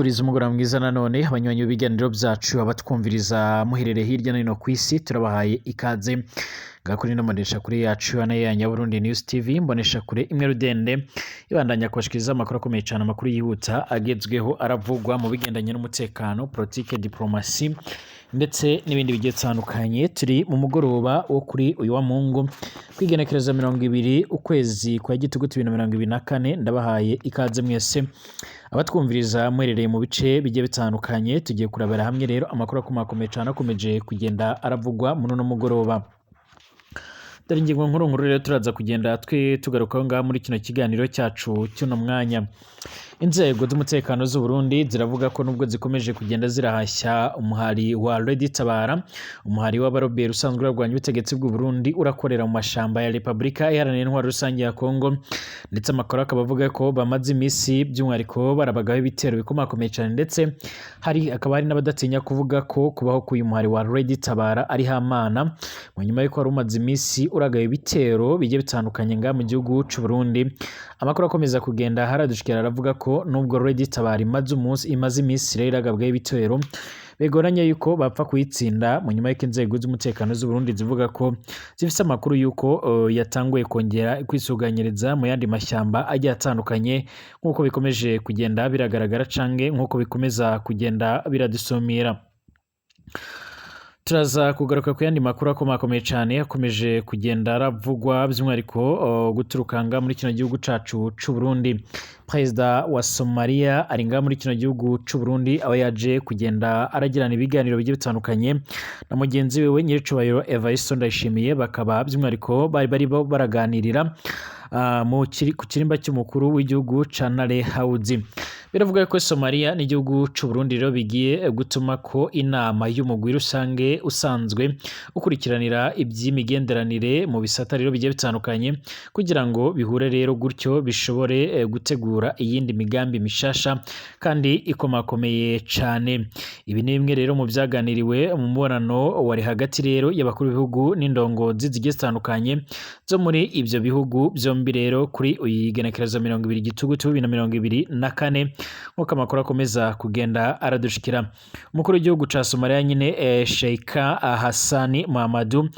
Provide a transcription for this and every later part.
Turiza umugoroba mwiza nanone, abanywanyi b'ibiganiro byacu, abatwumviriza muherereye hirya no hino ku isi, turabahaye ikaze ngakuri no mbonesha kure yacu hano ya Nyaburundi News TV, mbonesha kure imwe rudende ibandanya kubashikiriza amakuru akomeye cyane, amakuru yihuta agezweho aravugwa mu bigendanye n'umutekano, politike, diplomasi ndetse n'ibindi bigiye bitandukanye. Turi mu mugoroba wo kuri uyu wa Mungu, kwigenekereza 20 ukwezi kwa Gitugutu 2024. Ndabahaye ikaze mwese abatwumviriza muherereye mu bice bigiye bitandukanye. Tugiye kurabera hamwe rero amakuru akomakomeye cyane akomeje kugenda aravugwa muri uno mugoroba. Dore ingingo nkuru nkuru rero turaza kugenda twe tugarukaho ngaha muri kino kiganiro cyacu cy'uno mwanya. Inzego z'umutekano z'u Burundi ziravuga ko nubwo zikomeje kugenda zirahashya umuhari wa Red Tabara, umuhari w'abaroberi usanzwe urarwanya ubutegetsi bw'u Burundi urakorera mu mashamba ya Repubulika Iharanira Intwaro Rusange ya Kongo, ndetse amakuru akaba avuga ko bamaze iminsi by'umwihariko barabagaho ibitero bikomakomeye cyane, ndetse hari akaba hari n'abadatinya kuvuga ko kubaho k'uyu muhari wa Red Tabara ari hamana mu nyuma y'uko wari umaze iminsi uragaye ibitero bigiye bitandukanye ngaha mu gihugu c'u Burundi. Amakuru akomeza kugenda haradushikira aravuga ko nubwo Red Tabara imaze umunsi imaze iminsi rero iragabwaho ibitero, bigoranye yuko bapfa kuyitsinda, mu nyuma y'uko inzego z'umutekano z'u Burundi zivuga ko zifise amakuru yuko yatanguye kongera kwisuganyiriza mu yandi mashyamba agiye atandukanye, nk'uko bikomeje kugenda biragaragara canke nk'uko bikomeza kugenda biradusumira. Turaza kugaruka ku yandi makuru akomakomeye cyane akomeje kugenda aravugwa, by'umwihariko guturuka nga muri kino gihugu cacu c'u Burundi. Perezida wa Somalia ari nga muri kino gihugu c'u Burundi, aho yaje kugenda aragirana ibiganiro bigiye bitandukanye na mugenzi wiwe nyiricubahiro Evariste Ndayishimiye, bakaba by'umwihariko bari barimo baraganirira ku kirimba cy'umukuru w'igihugu ca Nare House. Biravuga ko Somalia n'igihugu c'u Burundi rero bigiye gutuma ko inama y'umugwi rusange usanzwe ukurikiranira iby'imigenderanire mu bisata rero bigiye bitandukanye, kugira ngo bihure rero gutyo bishobore gutegura iyindi migambi mishasha kandi ikomakomeye cane. Ibi ni bimwe rero mu byaganiriwe mu mubonano wari hagati rero y'abakuru b'ibihugu n'indongozi zigiye zitandukanye zo muri ibyo bihugu byombi rero kuri uyu genekerezo 20 Gitugutu 2024, nk'uko amakuru akomeza kugenda aradushikira. Umukuru w'igihugu ca Somalia nyine, Sheikh Hassani Muhammadu,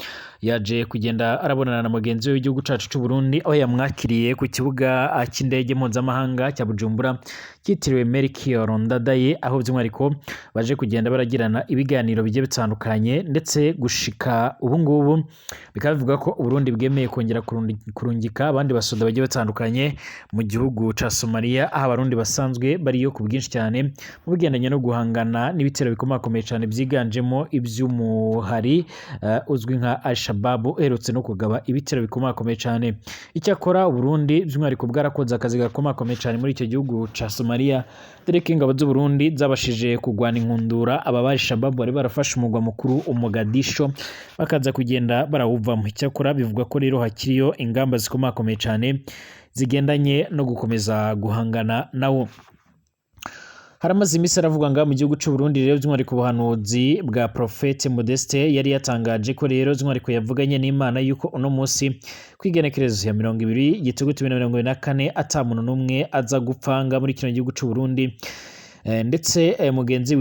yaje kugenda arabonana na mugenzi we w'igihugu cacu c'u Burundi, aho yamwakiriye ku kibuga cy'indege mpuzamahanga cya Bujumbura cyitiriwe Melchior Ndadaye, aho by'umwihariko baje kugenda baragirana ibiganiro bigiye bitandukanye. Ndetse gushika ubu ngubu bikaba bivuga ko Uburundi bwemeye kongera kurungika abandi basoda bagiye batandukanye mu gihugu ca Somalia, aho abarundi basanzwe bariyo ku bwinshi cyane mu bigendanye no guhangana n'ibitero bikomakomeye cyane byiganjemo iby'umuhari uzwi nka Al-Shabaab uherutse no kugaba ibitero bikomakomeye cyane. Icyakora Uburundi by'umwihariko bwarakoze akazi gakomakomeye cyane muri icyo gihugu ca Somalia, dore ko ingabo z'u Burundi zabashije kugwana inkundura aba ba Al-Shabaab bari barafashe umugwa mukuru Mogadisho, bakaza kugenda barawuvamo. Icyakora bivugwa ko rero hakiriyo ingamba zikomakomeye cyane zigendanye no gukomeza guhangana nawo. Haramaze iminsi aravuga nga mu gihugu c'u Burundi rero by'umwihariko ubuhanuzi bwa Prophète Modeste yari yatangaje ko rero by'umwihariko yavuganye n'Imana yuko uno munsi kwigenekerezo ya 20 Gitugutu 2024 ata muntu n'umwe aza gupfanga muri kino gihugu c'u Burundi. Ndetse mugenzi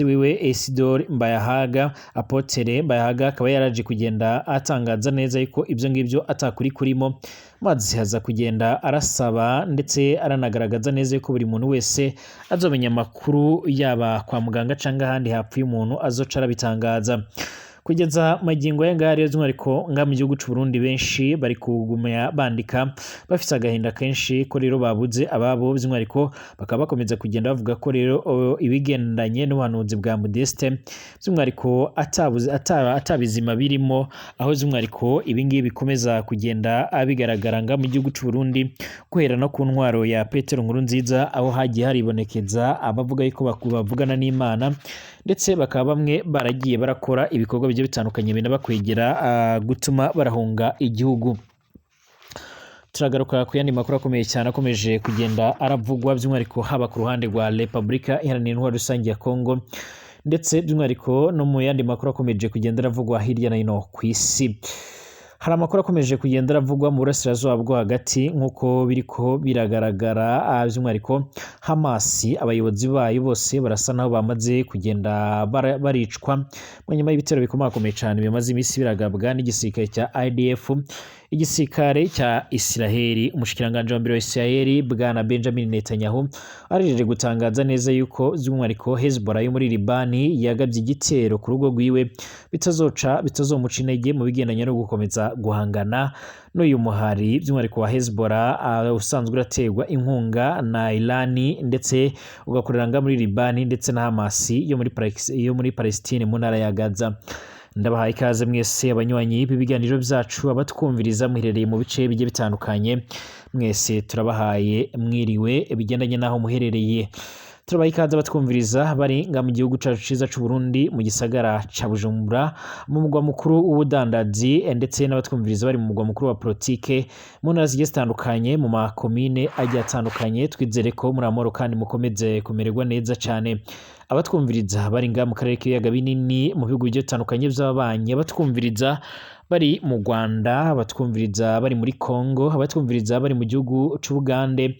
wiwe Isidore Mbayahaga, Apotere Mbayahaga, akaba yaraje kugenda atangaza neza yuko ibyo ngibyo atakuri kurimo, maze haza kugenda arasaba ndetse aranagaragaza neza yuko buri muntu wese azomenya amakuru, yaba kwa muganga cyangwa ahandi hapfuye umuntu, azoca arabitangaza. Kugeza magingo aya ngaya rero by'umwihariko ngaha mu gihugu c'u Burundi benshi bari kuguma bandika bafise agahinda kenshi ko rero babuze ababo, by'umwihariko bakaba bakomeza kugenda bavuga ko rero ibigendanye n'ubuhanuzi bwa Modeste by'umwihariko atabizima birimo, aho by'umwihariko ibingibi bikomeza kugenda bigaragara nga mu gihugu c'u Burundi guhera no ku ntwaro ya Petero Nkurunziza, aho hagiye haribonekeza abavuga yuko bavugana n'Imana, ndetse bakaba bamwe baragiye barakora ibikorwa bigiye bitandukanye binabakwegera gutuma barahunga igihugu. Turagaruka ku yandi makuru akomeye cyane akomeje kugenda aravugwa, by'umwihariko haba ku ruhande rwa Repubulika Iharanira Intwaro Rusange ya Kongo, ndetse by'umwihariko no mu yandi makuru akomeje kugenda aravugwa hirya no hino ku isi. Hari amakuru akomeje kugenda aravugwa mu burasirazuba bwo hagati nk'uko biriko biragaragara, by'umwihariko Hamas abayobozi bayo bose barasa naho bamaze kugenda baricwa mu nyuma y'ibitero bikomakomeye cane bimaze iminsi biragabwa n'igisirikare cya IDF, igisirikare cya Isiraheli. Umushikiranganji wa mbere wa Isiraheli bwana Benjamin Netanyahu arejeje gutangaza neza yuko by'umwihariko Hezbollah yo muri Libani yagabye igitero ku rugo rwiwe bitazoca bitazomuca intege mu bigendanye no gukomeza guhangana n'uyu muhari by'umwihariko wa Hezbollah, usanzwe uraterwa inkunga na Irani ndetse ugakorera nga muri Libani ndetse na Hamas yo muri Palestine mu ntara ya Gaza. Ndabahaye ikaze mwese abanywanyi b'ibiganiro byacu, abatwumviriza muherereye mu bice bigiye bitandukanye, mwese turabahaye mwiriwe bigendanye n'aho muherereye. Turabaha ikaze abatwumviriza bari nga mu gihugu cacu ciza c'u Burundi, mu gisagara ca Bujumbura, mu mugwa mukuru w'ubudandaji, ndetse n'abatwumviriza bari mu mugwa mukuru wa politike mu ntara zigiye zitandukanye, mu makomine agiye atandukanye. Twizere ko muri amahoro kandi mukomeze kumererwa neza cane. Abatwumviriza bari nga mu karere k'ibiyaga binini, mu bihugu bigiye bitandukanye by'ababanyi, abatwumviriza bari mu Rwanda, abatwumviriza bari muri Congo, abatwumviriza bari mu gihugu c'Ubugande,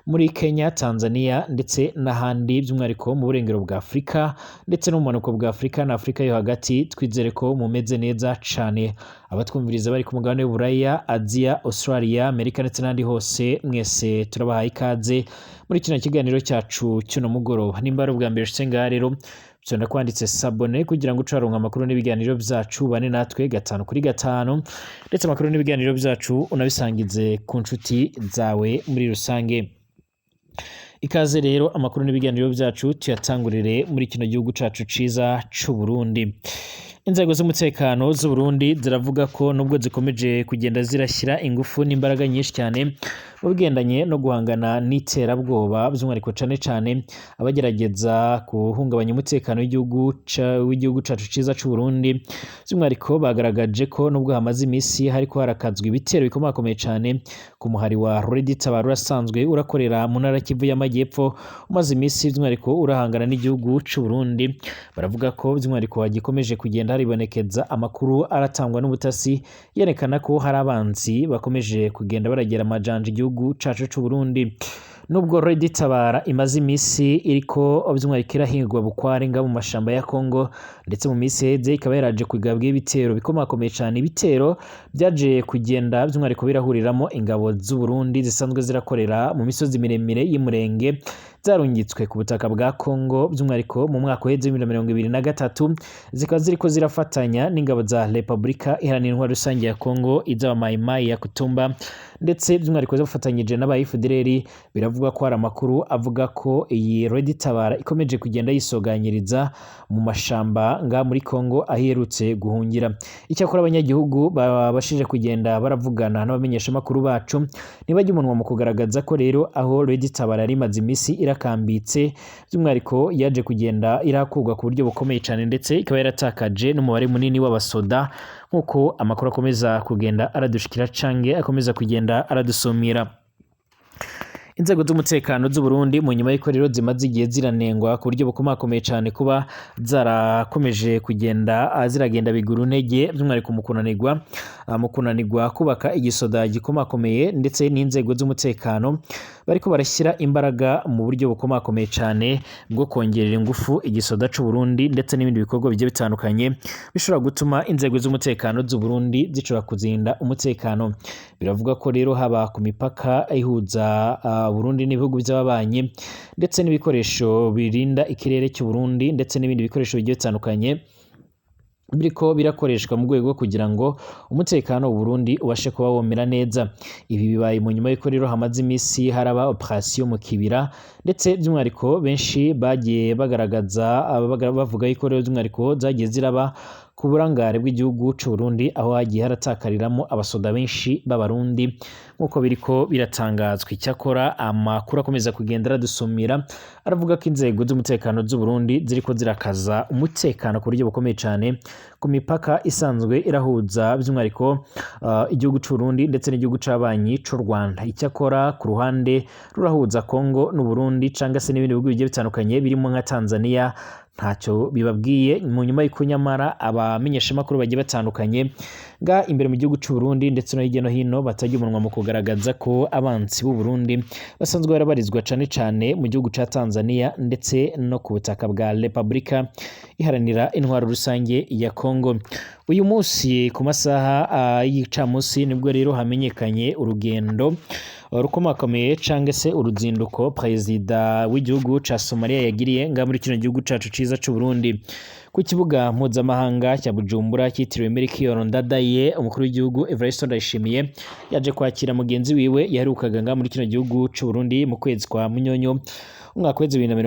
muri Kenya, Tanzania ndetse n'ahandi, by'umwihariko mu burengero bwa Afurika ndetse no mu bumanuko bwa Afurika na Afurika yo hagati, twizere ko mumeze neza cane. Abatwumviriza bari ku mugabane w'Uburaya, Aziya, Australia, Amerika ndetse n'ahandi hose, mwese turabahaye ikaze muri kino kiganiro cyacu cy'uno mugoroba. Nimba ari ubwa mbere ushitse ngaha rero, fyonda kwanditse s'abonner kugira ngo uce waronka amakuru n'ibiganiro byacu, bane natwe gatanu kuri gatanu, ndetse amakuru n'ibiganiro byacu unabisangize ku nshuti zawe muri rusange. Ikaze rero, amakuru n'ibiganiro byacu tuyatangurire muri kino gihugu cacu ciza c'u Burundi. Inzego z'umutekano z'u Burundi ziravuga ko nubwo zikomeje kugenda zirashyira ingufu n'imbaraga nyinshi cyane mu bigendanye no guhangana n'iterabwoba, by'umwihariko cane cane abagerageza guhungabanya umutekano w'igihugu cacu ciza c'u Burundi, by'umwihariko bagaragaje ko nubwo hamaze iminsi hariko harakazwa ibitero bikomakomeye cane ku muhari wa Red Tabara urasanzwe urakorera mu ntara Kivu y'Amajyepfo, umaze iminsi by'umwihariko urahangana n'igihugu c'u Burundi, baravuga ko by'umwihariko hagikomeje kugenda haribonekeza amakuru aratangwa n'ubutasi yerekana ko hari abanzi bakomeje kugenda baragera amajanja igihugu cacu c'u Burundi. Nubwo Red Tabara imaze iminsi iriko by'umwihariko irahingwa bukware nga mu mashamba ya Congo, ndetse mu minsi iheze ikaba yaraje kugabwa ibitero bikomakomeye cane, ibitero byaje kugenda by'umwihariko birahuriramo ingabo z'u Burundi zisanzwe zirakorera mu misozi miremire y'Imurenge, zarungitswe ku butaka bwa Congo by'umwihariko mu mwaka uheze 2023, zikaba ziriko zirafatanya n'ingabo za Repubulika Iharanira Intwaro Rusange ya Congo izaba Mai Mai ya Kutumba, ndetse by'umwihariko zafatanyije n'aba FDLR. Biravugwa ko hari amakuru avuga ko iyi Red Tabara ikomeje kugenda yisoganyiriza mu mashamba nga muri Congo aho iherutse guhungira. Icyakora abanyagihugu babashije kugenda baravugana n'abamenyeshamakuru bacu ntibajya umunwa mu kugaragaza ko rero aho Red Tabara yari imaze iminsi irakambitse, by'umwihariko yaje kugenda irakurwa ku buryo bukomeye cyane, ndetse ikaba yaratakaje n'umubare munini w'abasoda, nk'uko amakuru akomeza kugenda aradushikira cange akomeza kugenda aradusumira. Inzego z'umutekano z'u Burundi mu nyuma y'uko rero zimaze igihe ziranengwa ku buryo bukomakomeye cyane kuba zarakomeje kugenda ziragenda bigura intege, by'umwihariko mu kunanirwa kubaka igisoda gikomakomeye, ndetse n'inzego z'umutekano bariko barashyira imbaraga mu buryo bukomakomeye cyane bwo kongerera ingufu igisoda c'u Burundi, ndetse n'ibindi bikorwa bigiye bitandukanye bishobora gutuma inzego z'umutekano z'u Burundi zishobora kuzinda umutekano. Biravuga ko rero haba ku mipaka ihuza Burundi n'ibihugu by'ababanyi, ndetse n'ibikoresho birinda ikirere cy'u Burundi, ndetse n'ibindi bikoresho bigiye bitandukanye biriko birakoreshwa mu rwego kugira ngo umutekano w'u Burundi ubashe kuba womera neza. Ibi bibaye mu nyuma y'uko rero hamaze iminsi haraba operation mu Kibira, ndetse by'umwihariko benshi bagiye bagaragaza bavuga yuko rero by'umwihariko zagiye ziraba ku burangare bw'igihugu c'u Burundi, aho hagiye haratakariramo abasoda benshi b'Abarundi nk'uko biriko biratangazwa. Icyakora amakuru akomeza kugenda aradusumira aravuga ko inzego z'umutekano z'u Burundi ziriko zirakaza umutekano ku buryo bukomeye cane ku mipaka isanzwe irahuza by'umwihariko igihugu c'u Burundi ndetse n'igihugu c'abanyi c'u Rwanda. Icyakora ku ruhande rurahuza Congo n'u Burundi canga se n'ibindi bihugu bigiye bitandukanye birimo nka Tanzania, ntacyo bibabwiye, mu nyuma y'uko nyamara abamenyeshamakuru bagiye batandukanye nga imbere mu gihugu c'u Burundi ndetse no hirya no hino batajya umunwa mu kugaragaza ko abansi b'u Burundi basanzwe barabarizwa cane cane mu gihugu ca Tanzania ndetse no ku butaka bwa Republika Iharanira Intwaro Rusange ya Congo. Uyu munsi ku masaha y'icamunsi nibwo rero hamenyekanye urugendo rukomakomeye cange se uruzinduko perezida w'igihugu ca Somalia yagiriye nga muri kino gihugu cacu ciza c'u Burundi. Ku kibuga mpuzamahanga cya Bujumbura cyitiriwe Melchior Ndadaye, umukuru w'igihugu Evariste Ndayishimiye yaje kwakira mugenzi wiwe yaherukaga nga muri kino gihugu c'u Burundi mu kwezi kwa Munyonyo umwaka w'ibihumbi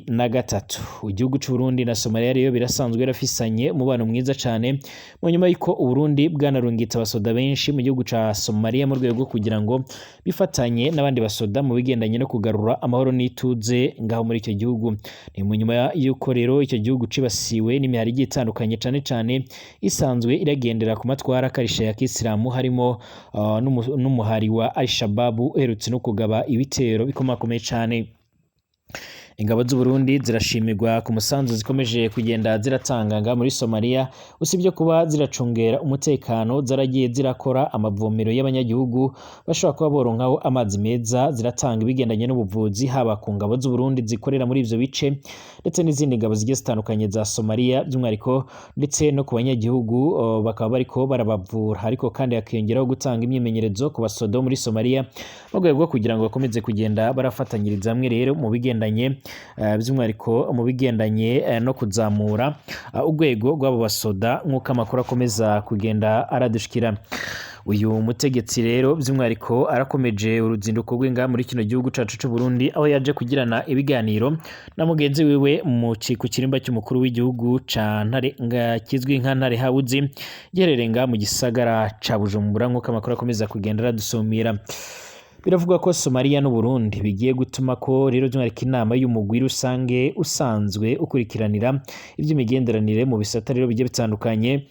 2023. Igihugu c'u Burundi na Somalia rero birasanzwe birafisanye umubano mwiza cane, mu nyuma y'uko Uburundi bwanarungitse abasoda benshi mu gihugu ca Somalia mu rwego rwo kugira ngo bifatanye n'abandi basoda mu bigendanye no kugarura amahoro n'ituze ngaho muri icyo gihugu. Ni mu nyuma y'uko rero icyo gihugu cibasiwe n'imihari igiye itandukanye, cane cane isanzwe iragendera ku matwara akarisha ya kisilamu, harimo n'umuhari wa Al-Shabaab uherutse no kugaba ibitero bikomakomeye cane. Ingabo z'u Burundi zirashimirwa ku musanzu zikomeje kugenda ziratanga nga muri Somalia. Usibye kuba ziracungera umutekano, zaragiye zirakora amavomero y'abanyagihugu bashobora kuba boronkaho amazi meza, ziratanga ibigendanye n'ubuvuzi haba ku ngabo z'u Burundi zikorera muri ivyo bice ndetse n'izindi ngabo zigiye zitandukanye za Somalia by'umwihariko, ndetse no ku banyagihugu bakaba bariko barabavura. Ariko kandi hakiyongeraho gutanga imyimenyerezo ku basodo muri Somalia mu rwego rwo kugira ngo bakomeze kugenda barafatanyiriza hamwe rero mu bigendanye by'umwihariko mu bigendanye no kuzamura urwego rw'abo basoda, nk'uko amakuru akomeza kugenda aradushikira. Uyu mutegetsi rero by'umwihariko arakomeje uruzinduko rw'inga muri kino gihugu cacu c'u Burundi, aho yaje kugirana ibiganiro na mugenzi wiwe ku kirimba cy'umukuru w'igihugu ca Ntare kizwi nka Ntare House, giherereye nga mu gisagara ca Bujumbura, nk'uko amakuru akomeza kugenda aradusumira. Biravugwa ko Somalia n'u Burundi bigiye gutuma ko rero by'umwihariko inama y'umugwi rusange usanzwe ukurikiranira iby'imigenderanire mu bisata rero bigiye bitandukanye,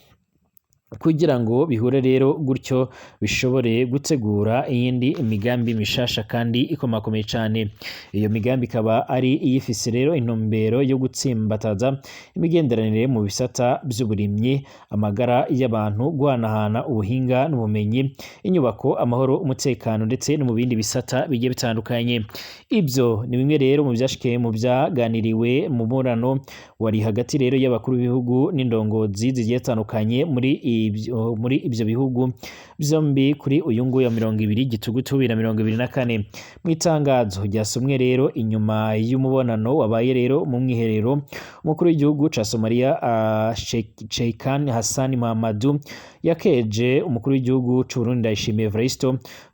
kugira ngo bihure rero gutyo bishobore gutegura iyindi migambi mishasha kandi ikomakomeye cane. Iyo migambi ikaba ari iyifise rero intumbero yo gutsimbataza imigenderanire mu bisata vy'uburimyi, amagara y'abantu, guhanahana ubuhinga n'ubumenyi, inyubako, amahoro, umutekano ndetse no mu bindi bisata bigiye bitandukanye. Ibyo ni bimwe rero mu vyashikiye mu vyaganiriwe mu mubonano wari hagati rero y'abakuru b'ibihugu n'indongozi zigiye zitandukanye muri ibyo bihugu byombi kuri uyu nguyu wa 20 Gitugutu 2024. Mu itangazo ryasomwe rero inyuma y'umubonano wabaye rero mu mwiherero, umukuru w'igihugu ca Somalia Sheikhan Hassan Mahamadu yakeje umukuru w'igihugu c'u Burundi Ndayishimiye Evariste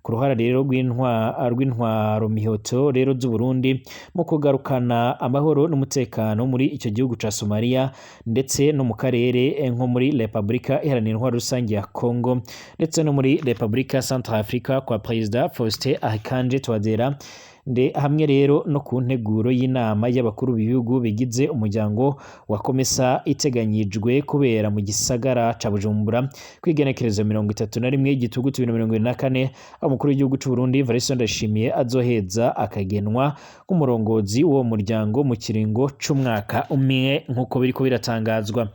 ku ruhara rero rw'intwaro mihoto rero z'u Burundi mu kugarukana amahoro n'umutekano muri icyo gihugu ca Somalia ndetse no mu karere nko muri Republika Iharanira Intwaro Rusange ya Congo ndetse no muri Republika Centrafrica kwa Perezida Faustin Archange Touadera, hamwe rero no ku nteguro y'inama y'abakuru b'ibihugu bigize umuryango wa COMESA iteganyijwe kubera mu gisagara ca Bujumbura kw'igenekerezo 31 Gitugutu 2024, aho umukuru w'igihugu c'u Burundi Evariste Ndayishimiye azoheza akagenwa nk'umurongozi w'uwo muryango mu kiringo c'umwaka umwe, nk'uko biriko biratangazwa.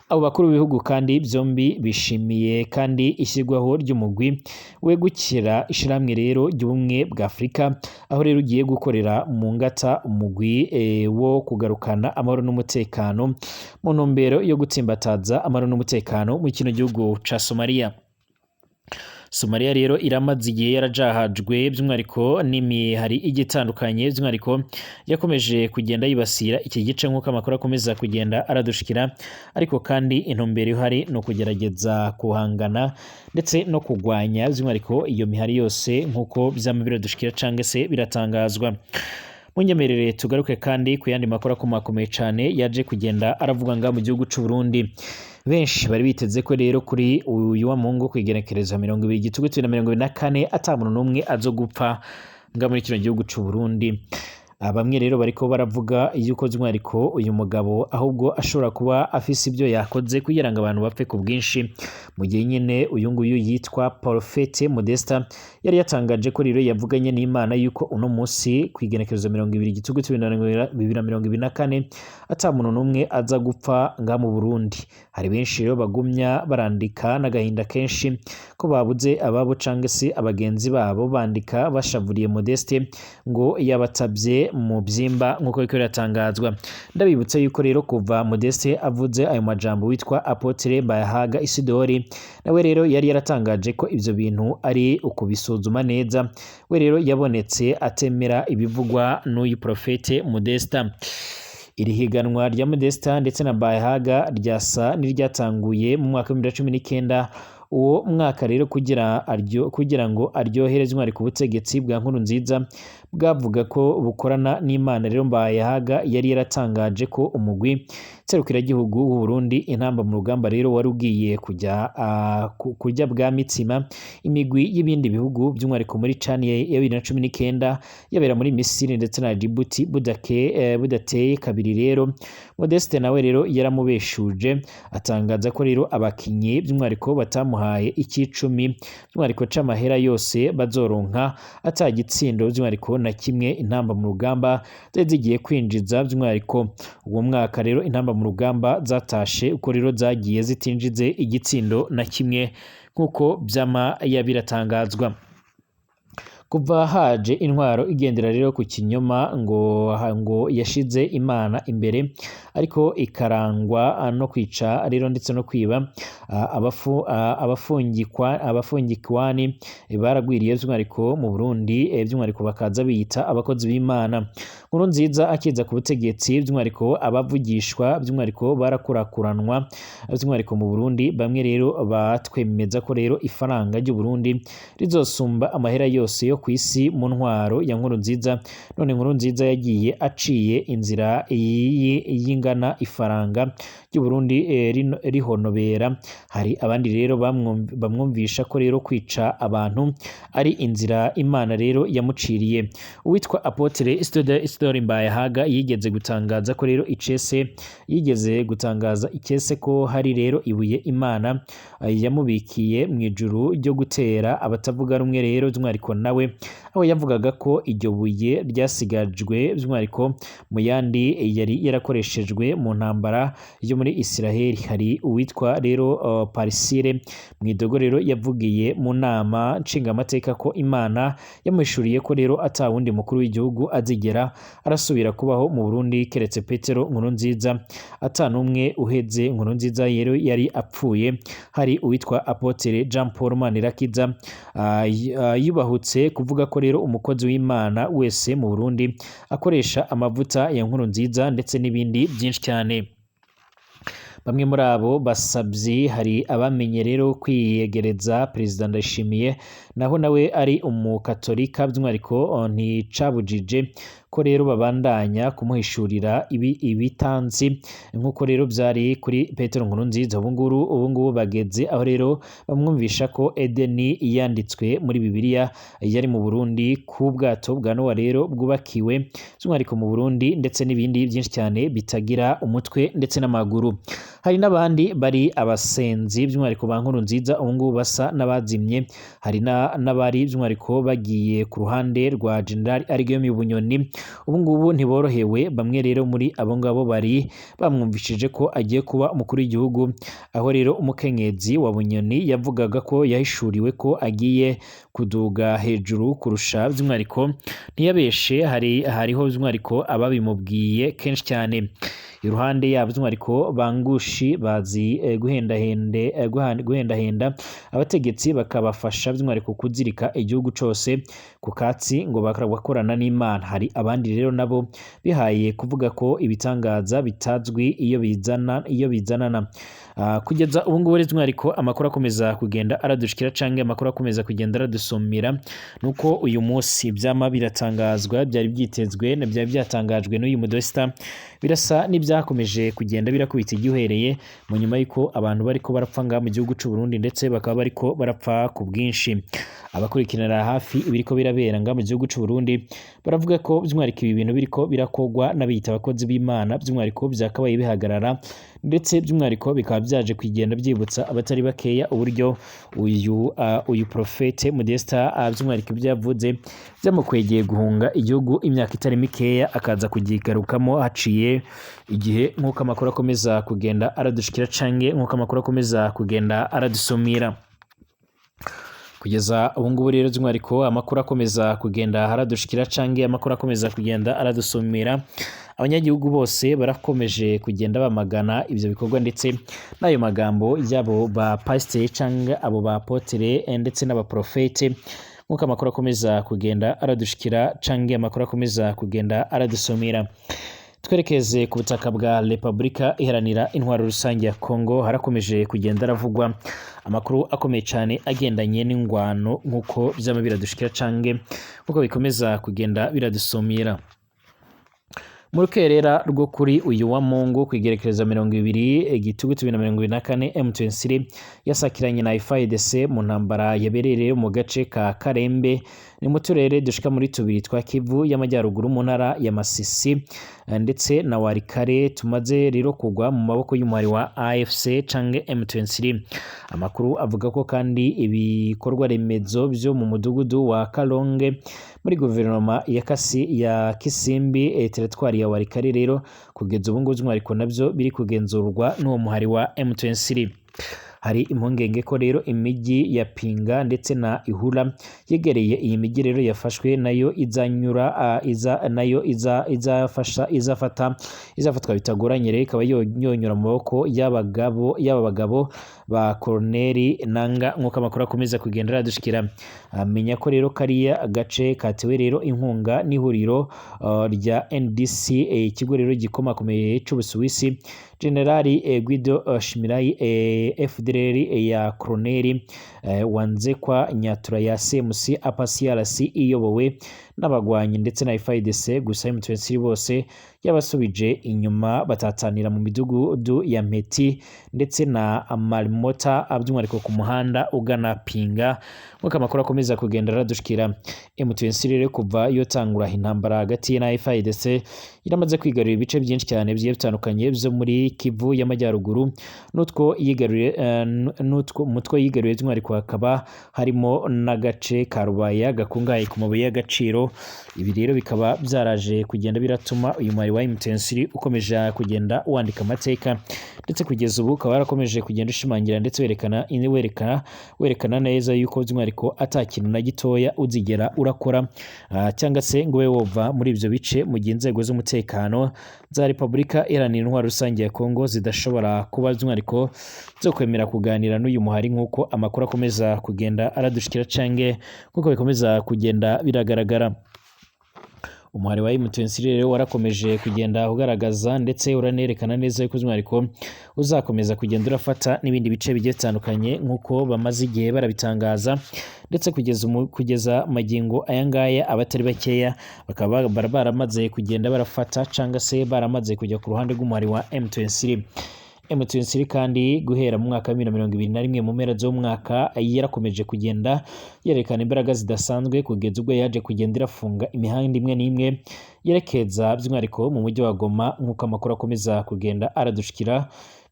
Abo bakuru b'ibihugu kandi byombi bishimiye kandi ishyirwaho ry'umugwi wegukira ishirahamwe rero ry'ubumwe bwa Afurika, aho rero ugiye gukorera mu ngata umugwi wo kugarukana amahoro n'umutekano mu ntumbero yo gutsimbataza amahoro n'umutekano mu kino gihugu ca Somalia. Somalia rero iramaze igihe yarajahajwe by'umwihariko n'imihari igiye itandukanye, by'umwihariko yakomeje kugenda yibasira iki gice nk'uko amakuru akomeza kugenda aradushikira. Ariko kandi intumbero ihari ni ukugerageza guhangana ndetse no kugwanya by'umwihariko iyo mihari yose nk'uko vyama biradushikira canke se biratangazwa. Munyemerere tugaruke kandi ku yandi makuru akomakomeye cane yaje kugenda aravuga nga mu gihugu c'u Burundi. Benshi bari biteze ko rero kuri uyu wa Mungu kwigenekereza 20 Gitugutu 2024 ata muntu n'umwe azogupfa nga muri kino gihugu c'u Burundi. Bamwe rero bariko baravuga yuko by'umwihariko uyu mugabo ahubwo ashobora kuba afise ibyo yakoze kugira ngo abantu bapfe ku bwinshi, mu gihe nyine uyu nguyu yitwa Prophète Modesta yari yatangaje ko rero yavuganye n'Imana yuko uno munsi ku igenekerezo 20 Gitugutu 2024 ata muntu n'umwe aza gupfa nga mu Burundi. Hari benshi rero bagumya barandika n'agahinda kenshi ko babuze ababo canke se abagenzi babo, bandika bashavuriye Modeste ngo yabatavye mu byimba nk'uko biriko biratangazwa. Ndabibutsa yuko rero kuva Modeste avuze ayo majambo, witwa Apotre Bayahaga Isidori nawe rero yari yaratangaje ko ivyo bintu ari ukubisuzuma neza. We rero yabonetse atemera ibivugwa n'uyu Prophète Modesta. Iri higanwa rya Modesta ndetse na Bayahaga ryasa n'iryatanguye mu mwaka wa 2019. Uwo mwaka rero kugira ngo aryohereze intwari ku butegetsi bwa Nkurunziza bwavuga ko bukorana n'Imana, rero Mbayahaga yari yaratangaje ko umugwi serukiragihugu w'u Burundi Intamba mu Rugamba rero wari ugiye kujya kurya bwa mitsima imigwi y'ibindi bihugu, by'umwihariko muri CHAN ya 2019 yabera muri Misiri ndetse na Djibouti budateye kabiri. Rero Modeste nawe rero yaramubeshuje, atangaza ko rero abakinyi by'umwihariko batamuhaye ikicumi by'umwihariko c'amahera yose bazoronka ata gitsindo by'umwihariko na kimwe Intamba mu Rugamba zari zigiye kwinjiza. By'umwihariko uwo mwaka rero Intamba mu Rugamba zatashe uko rero zagiye zitinjize igitsindo na kimwe, nk'uko vyama yabiratangazwa. Kuva haje intwaro igendera rero ku kinyoma ngo yashize Imana imbere, ariko ikarangwa no kwica rero ndetse no kwiba, abafungikwani baragwiriye by'umwihariko mu Burundi, by'umwihariko bakaza biyita abakozi b'Imana. Nkurunziza akiza ku butegetsi, by'umwihariko abavugishwa by'umwihariko barakurakuranwa by'umwihariko mu Burundi. Bamwe rero batwemeza ko rero ifaranga ry'u Burundi rizosumba amahera yose yo ku isi mu ntwaro ya Nkurunziza. None Nkurunziza yagiye aciye inzira y'ingana ifaranga ry'u Burundi rihonobera. Hari abandi rero bamwumvisha ko rero kwica abantu ari inzira Imana rero yamuciriye. Uwitwa Apotre Isidore Mbayahaga yigeze gutangaza ko rero icese, yigeze gutangaza icese ko hari rero ibuye Imana yamubikiye mu ijuru ryo gutera abatavuga rumwe rero by'umwihariko nawe, aho yavugaga ko iryo buye ryasigajwe by'umwihariko mu yandi yari yarakoreshejwe mu ntambara yo muri Israel. Hari uwitwa rero Parisire Mwidogo rero yavugiye mu nama nshingamateka ko Imana yamuhishuriye ko rero ata wundi mukuru w'igihugu azigera arasubira kubaho mu Burundi keretse Petero Nkurunziza, ata n'umwe uheze Nkurunziza rero yari apfuye. Hari uwitwa Apotre Jean Paul Manirakiza yubahutse kuvuga ko rero umukozi w'Imana wese mu Burundi akoresha amavuta ya Nkurunziza ndetse n'ibindi byinshi cyane. Bamwe muri abo basabyi hari abamenye rero kwiyegereza Perezida Ndayishimiye, naho nawe ari umukatolika, by'umwihariko nticabujije ko rero babandanya kumuhishurira ibitanzi nk'uko rero byari kuri Petero Nkurunziza. Ubu ngubu bageze aho rero bamwumvisha ko Edeni yanditswe muri Bibiliya yari mu Burundi, ku bwato bwa Nowa rero bwubakiwe by'umwihariko mu Burundi, ndetse n'ibindi byinshi cyane bitagira umutwe ndetse n'amaguru. Hari n'abandi bari abasenzi by'umwihariko ba Nkurunziza ubu ngubu basa n'abazimye. Hari n'abari by'umwihariko bagiye ku ruhande rwa General Arigemi Bunyoni, ubu ngubu ntiborohewe. Bamwe rero muri abo ngabo bari bamwumvishije ko agiye kuba umukuru w'igihugu, aho rero umukenyezi wa Bunyoni yavugaga ko yahishuriwe ko agiye kuduga hejuru kurusha by'umwihariko. Ntiyabeshe, hariho by'umwihariko ababimubwiye kenshi cyane. Iruhande yabo by'umwihariko bangushi bazi guhendahenda abategetsi, bakabafasha by'umwihariko kuzirika igihugu cose ku katsi ngo bakorana n'Imana. Hari abandi rero nabo bihaye kuvuga ko ibitangaza bitazwi iyo bizanana. Kugeza ubu ngubu rero by'umwihariko amakuru akomeza kugenda aradushikira canke amakuru akomeza kugenda aradusumira nuko uyu munsi ivyama biratangazwa byari byitezwe na byari byatangajwe n'uyu Modesta birasa n'ibyakomeje kugenda birakubita igihereye. barabyemeye mu nyuma y'uko abantu bariko barapfa ngaha mu gihugu c'u Burundi, ndetse bakaba bariko barapfa ku bwinshi. Abakurikiranira hafi ibiriko birabera ngaha mu gihugu c'u Burundi baravuga ko by'umwihariko ibi bintu biriko birakogwa n'abiyita abakozi b'Imana, by'umwihariko byakabaye bihagarara, ndetse by'umwihariko bikaba byaje kugenda byibutsa abatari bakeya uburyo uyu profete Modesta, by'umwihariko ibyo yavuze byamukwegeye guhunga igihugu imyaka itari mikeya, akaza kugigarukamo haciye igihe, nk'uko amakuru akomeza kugenda aradushikira canke nk'uko amakuru akomeza kugenda aradusumira. Kugeza ubu ngubu rero, by'umwihariko amakuru akomeza kugenda aradushikira canke amakuru akomeza kugenda aradusumira, abanyagihugu bose barakomeje kugenda bamagana ivyo bikorwa ndetse n'ayo magambo y'abo ba pasiteri canke abo ba apotre ndetse n'abaprofete, nk'uko amakuru akomeza kugenda aradushikira canke amakuru akomeza kugenda aradusumira. Twerekeze ku butaka bwa Repubulika Iharanira Intwaro Rusange ya Kongo. Harakomeje kugenda aravugwa amakuru akomeye cyane agendanye n'ingwano, nk'uko vyama biradushikira canke nk'uko bikomeza kugenda biradusumira. Mu rukerera rwo kuri uyu wa Mungu, kwigerekereza 20 Gitugutu 2024, M23 yasakiranye na FARDC mu ntambara yabereye mu gace ka Karembe, ni mu turere dushika muri tubiri twa Kivu y'Amajyaruguru, mu ntara ya Masisi ndetse na Walikale, tumaze rero kugwa mu maboko y'umuhari wa AFC canke M23. Amakuru avuga ko kandi ibikorwa remezo byo mu mudugudu wa Kalonge muri guverinoma ya Kasi ya Kisimbi, teritwari ya Walikale rero kugeza ubu ngubu by'umwihariko nabyo biri kugenzurwa n'uwo muhari wa M23. Hari impungenge ko rero imijyi ya Pinga ndetse na Ihura yegereye iyi mijyi rero yafashwe nayo izanyura iza nayo iza izafasha izafata izafatwa bitagoranye, rero ikaba yonyura mu maboko y'abagabo y'aba bagabo ba Colonel Nanga, nk'uko amakuru akomeza kugenda aradushikira. Amenya ko rero kariya gace katewe rero inkunga n'ihuriro rya NDC, ikigo rero gikomakomeye c'Ubusuwisi. Generali Guido Shimirai, FDLR ya Colonel Wanzekwa Nyatura ya CMC APCRC iyobowe n'abagwanyi ndetse na FARDC, gusa M23 bose yabasubije inyuma, batatanira mu midugudu ya Mpeti ndetse na Marmota, by'umwihariko ku muhanda ugana Pinga, nk'uko amakuru akomeza kugenda aradushikira. M23 rero kuva yotangura intambara hagati na FARDC iramaze kwigarurira ibice byinshi cyane bigiye bitandukanye byo muri Kivu y'Amajyaruguru, n'utwo yigaruriye n'utwo mutwe yigaruriye by'umwihariko hakaba harimo n'agace ka Rubaya gakungahaye ku mabuye y'agaciro. Ibi rero bikaba byaraje kugenda biratuma uyu mwari wa M23 ukomeje kugenda wandika amateka, ndetse kugeza ubu ukaba warakomeje kugenda ushimangira ndetse werekana neza yuko by'umwihariko ata kintu na gitoya uzigera urakora, cyangwa se ngo ube wova muri ibyo bice, mu gihe inzego z'umutekano za Repubulika Iharanira Intwaro Rusange ya Kongo zidashobora kuba by'umwihariko zo kwemera kuganira n'uyu muhari, nk'uko amakuru akomeza kugenda aradushikira cange nk'uko bikomeza kugenda biragaragara. Umuhari wa M23 rero warakomeje kugenda ugaragaza ndetse uranerekana neza yuko by'umwihariko uzakomeza kugenda urafata n'ibindi bice bigiye bitandukanye, nk'uko bamaze igihe barabitangaza, ndetse kugeza magingo aya ngaya abatari bakeya bakaba baramaze kugenda barafata cyangwa se baramaze kujya ku ruhande rw'umuhari wa M23. M23 kandi guhera mu mwaka wa 2021, mu mpera z'umwaka, yarakomeje kugenda yerekana imbaraga zidasanzwe, kugeza ubwo yaje kugenda irafunga imihanda imwe n'imwe yerekeza by'umwihariko mu mujyi wa Goma, nk'uko amakuru akomeza kugenda aradushikira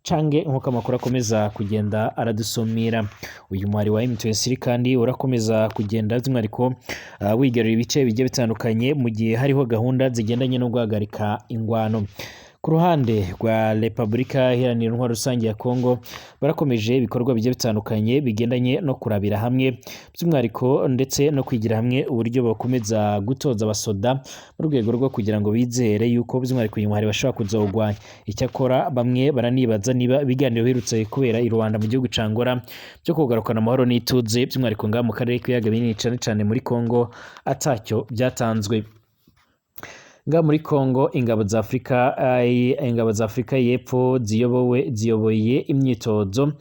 cange nk'uko amakuru akomeza kugenda aradusumira. Uyu muhari wa M23 kandi urakomeza kugenda by'umwihariko wigarurira ibice bigiye bitandukanye, mu gihe hariho gahunda zigendanye no guhagarika ingwano. Ku ruhande rwa Repubulika Iharanira Intwaro Rusange ya Kongo barakomeje ibikorwa bigiye bitandukanye bigendanye no kurabira hamwe by'umwihariko ndetse no kwigira hamwe uburyo bakomeza gutoza abasoda mu rwego rwo kugira ngo bizere yuko by'umwihariko uyu muhari bashobora kuzawurwanya. Icyakora bamwe baranibaza niba ibiganiro biherutse kubera i Rwanda mu gihugu ca Angola byo kugarukana amahoro n'ituze by'umwihariko ngaha mu karere k'ibiyaga binini, cane cane muri Kongo, atacyo byatanzwe. Nga muri Kongo, ingabo za Afrika y'Epfo ziyoboye imyitozo.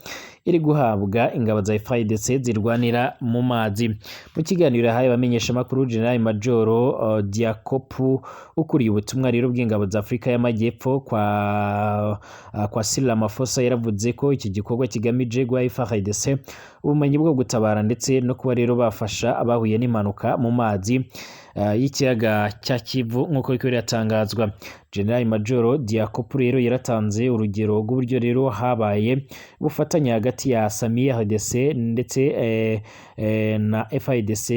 iri guhabwa ingabo za FARDC zirwanira mu mazi. Mu kiganiro yahaye abamenyeshamakuru, General Major Diakopu ukuriye ubutumwa rero bw'ingabo za Afurika y'Amajyepfo kwa Cyril Ramaphosa yaravuze ko iki gikorwa kigamije guha FARDC ubumenyi bwo gutabara ndetse no kuba rero bafasha abahuye n'impanuka mu mazi y'ikiyaga cya Kivu, nk'uko biriko biratangazwa. General Major Diakopu rero yaratanze urugero rw'uburyo rero habaye ubufatanye hagati ya SAMIDRC ndetse na FARDC,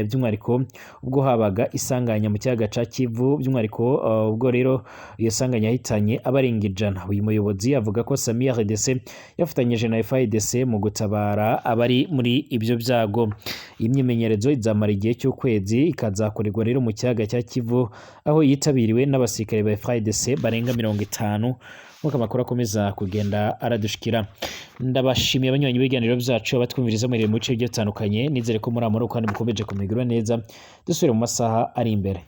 by'umwihariko ubwo habaga isanganya mu kiyaga ca Kivu, by'umwihariko ubwo rero iyo sanganya yahitanye abarenga 100. Uyu muyobozi avuga ko SAMIDRC yafatanyije na FARDC mu gutabara abari muri ibyo byago. Iyi myimenyerezo izamara igihe cy'ukwezi, ikazakorerwa rero mu kiyaga cya Kivu, aho yitabiriwe n'abasirikare ba FARDC barenga 50, nk'uko amakuru akomeza kugenda aradushikira. Ndabashimiye abanywanyi b'ibiganiro byacu, abatwumviriza muri mu bice bigiye bitandukanye. Nizere ko muri amahoro kandi mukomeje kumigirwa neza. Dusubire mu masaha ari imbere.